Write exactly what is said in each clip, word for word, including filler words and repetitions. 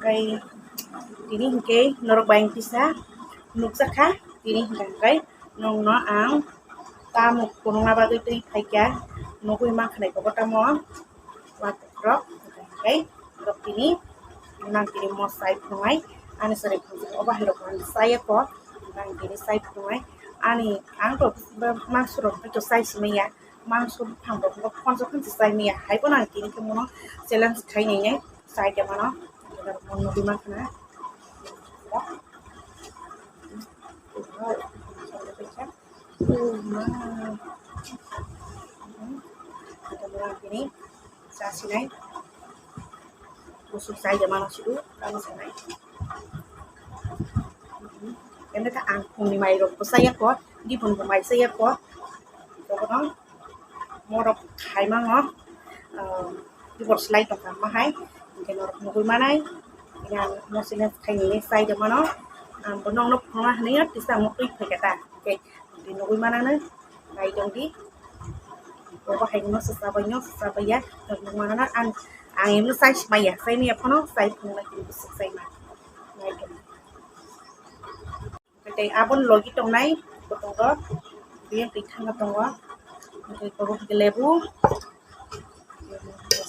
Tei tini hinkhe norok bai ang kisa nukjakha, tini hinkhe nokno ang tamuk phunukna bagwi twi phaikha, nugwi mankha naithogo tamo. Watwk rok, hwnkhe norok tini nang tini mo chai phunuknai, ani chwrai phunukjak obo hai rok ang chaya kho, nang tini chai phunuknai, ani ang to mangso rok to chai simi ya, mangso buphang rok bo khonsa khonsa chai maya, hai phano ang tini khe mono challenge khai nai nai chai tongmano, norok mo nugwi mankha na. Tini chasinai. Musuk chai de mano sidu, tamo sanai. Ende ta ang phungni mai rok bo chaya kho, dibon bo mai chaya kho. Jogono morok khai mango, ah, dibor slai tongkha ma hai, hingke norok nugui manai, hingke ang mosi lens khai nini chai de mano, ang bo nokno phunukna hinui tisa ang twi phaikha ta, hingke nugui manano. Naitong di. Bobo hai no sa sabai no sa sabai ya. Nung mana na ang ang ino sai maya, sai maya phano sai phung na kiri bisik sai ma. Naitong. Tei abon logi tongnai, botongo. Biyan twi thangna tongo. Tei bobo lebu.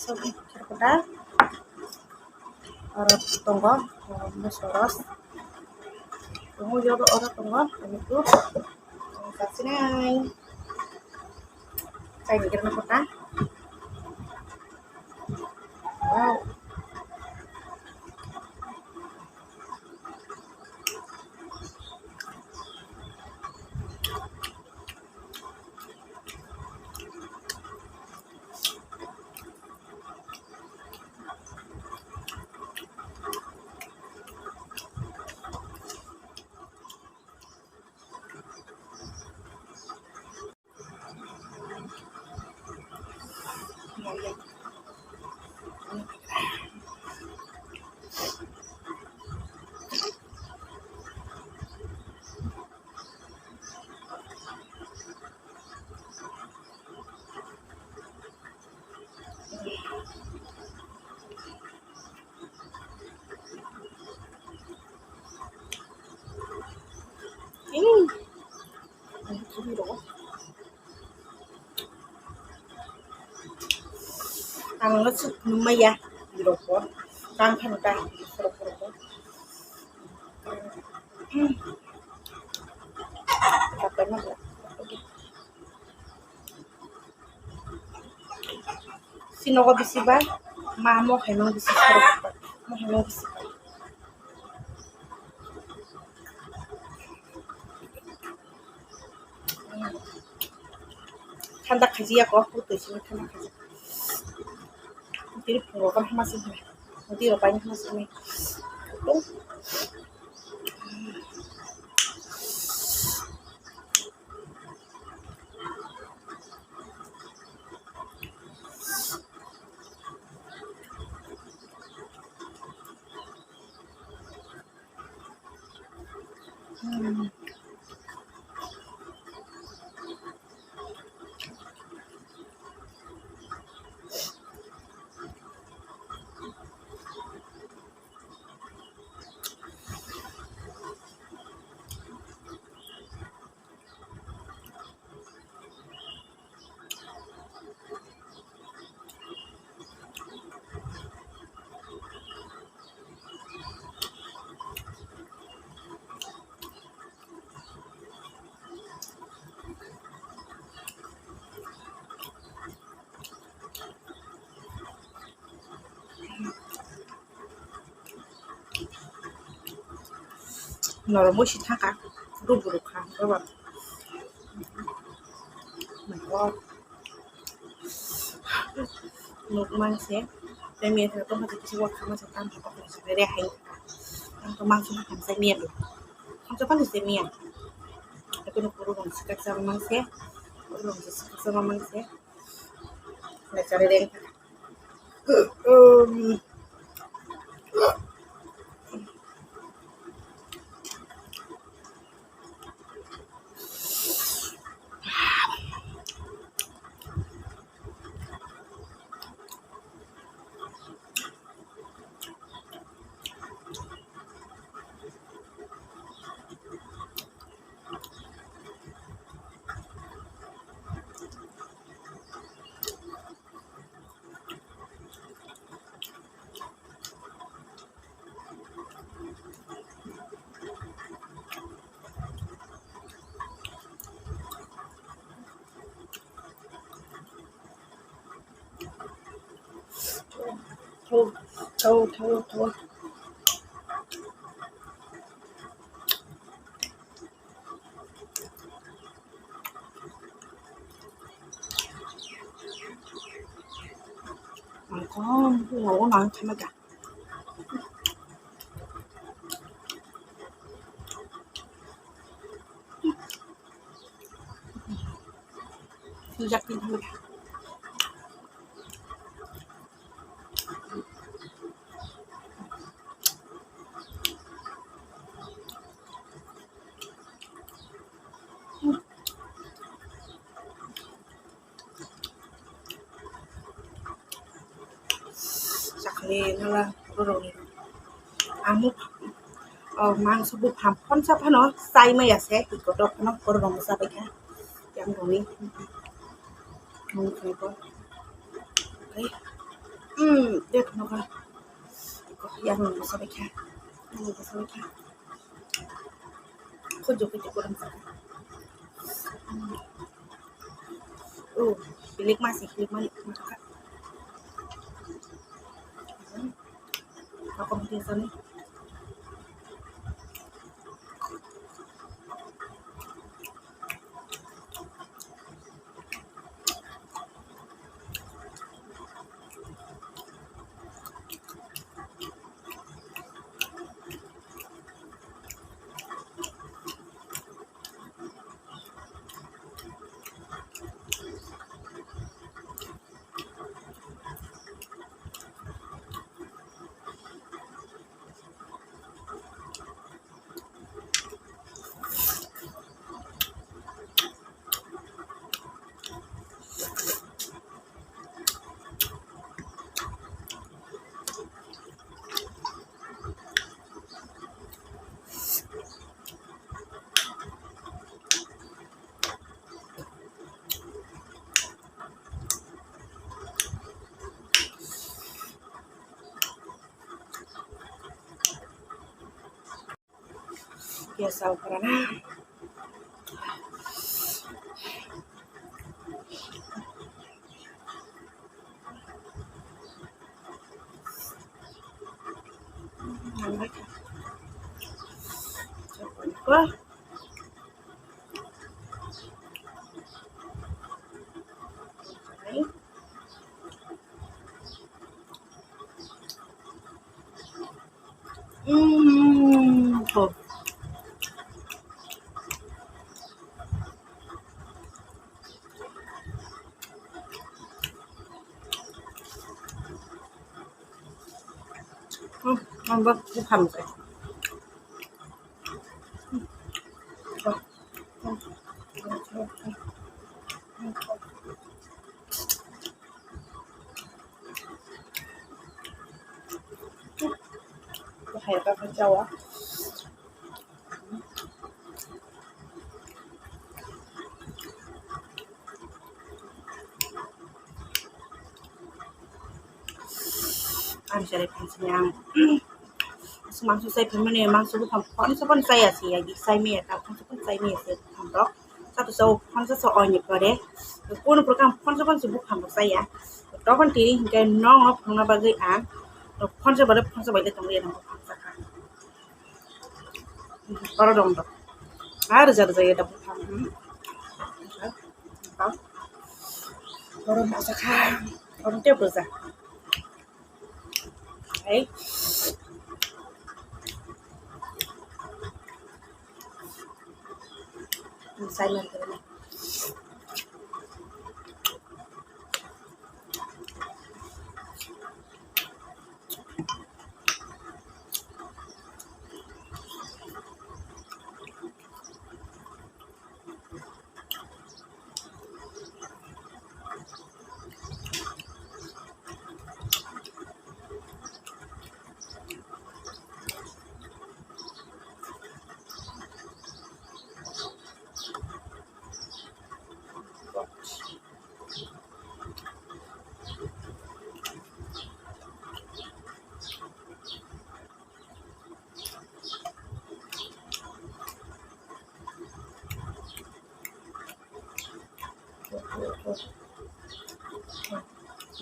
Sobi kota. Oro tongo, moso ros. Tongo, yogo oro tongo, amitu. Kasinai. Chai ni kira kota. Wow. Ang no suk nung maya, birok bo. Tang phano ta, borok, borok bo. Kapai ma. Si nogo bisi ba, ma mo hai mang bisi, mo hai mang bisi. Thanda khajiya ko, putui sini thanda khajiya. Tiri phungo kan hama sini, tiri opai hama sini. Norok musi thangkha, ruburu kha, rubber. Oh my God. Nuk mang se, tei mia thang tong kha, kisa wak kha masa tam kha, kok kha, re hai kha. Ang to mang se, ham se mia do. Ham se pan se mia. Aku nuk puru rong sikak sama mang se, puru rong sikak sama mang se. Nak cari deh. Thau, thau, thau, thau. Ang kom, wala nang khamai ka. Sujak ni khamai ka. Chakle nala borok ni. Ang muk, oh, mangso buphang phonsa phano chai maya se, kotor phano borok rok cha bai kha. Yang roni. Mung khani ko. Okay. Hmm, det no ka. Ko yang roni cha bai kha. Yang roni cha bai kha. Khujur khujur kurang sakha. Oh, hilik masih, hilik malik. Aku mungkin sana. Biasa ukuran ah. Wah. Hmm, tuh. Hmm, ang ba, bukan, eh. Hai ka ka chawa. Ang sari phansini ang. Mangso sai phaimani, mangso buphang phonsa phano chaya se, yagi chai maya ta, phonsa phano chai maya se buphang rok. Sato sao phonsa sa oini pore. Kono program phonsa phano se buphang rok chaya. Tokon tini hinkhe nong no phangna bagwi ang. Phonsa bare phonsa bai tongwi ang phonsa kha. Oro dong dong. Ar jar jaya da buphang. Oro masa kha. Oro tep rwja. Hai. Silent.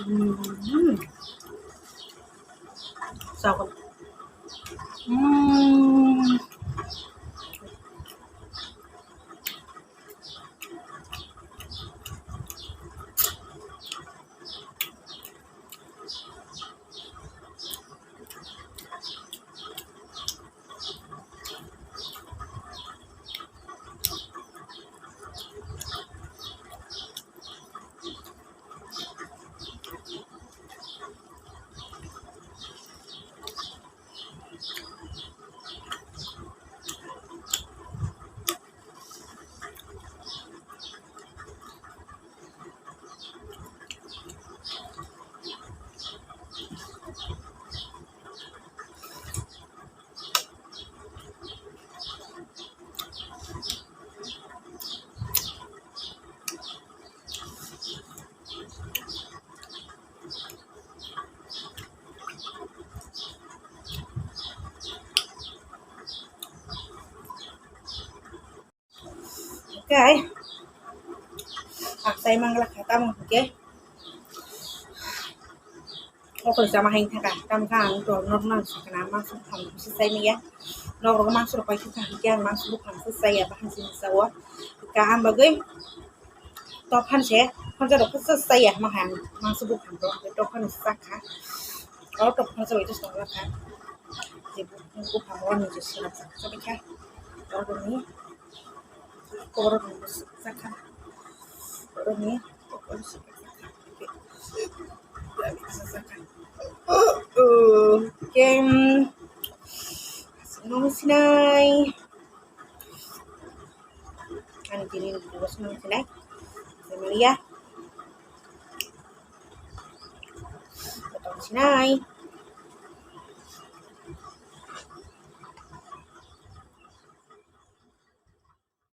Mm. Chakon. Hmm. Okay. Aksai mangla kha tamo hwnkhe. Okoi chama hai thaka. Tamo kha ang to nok nang sakna mangsa buphang se sai maya. Nok rok mangsa rok pai kha hwnkhe ang mangsa buphang se chaya bahai se sao. Ka ang bagwi top phan se, phan se rok se chaya ma hai mangsa buphang rok top phan se chakha. O top phan se bai to songla kha. Je buphang rok ni je sila chak chak kha. Rok ni Borok ni bwswk chakha. Borok ni bwswk chakha. Ke, mm, aswk nung sinai. Ani tini ni bwswk nung sinai. Jemaliya. Tong sinai.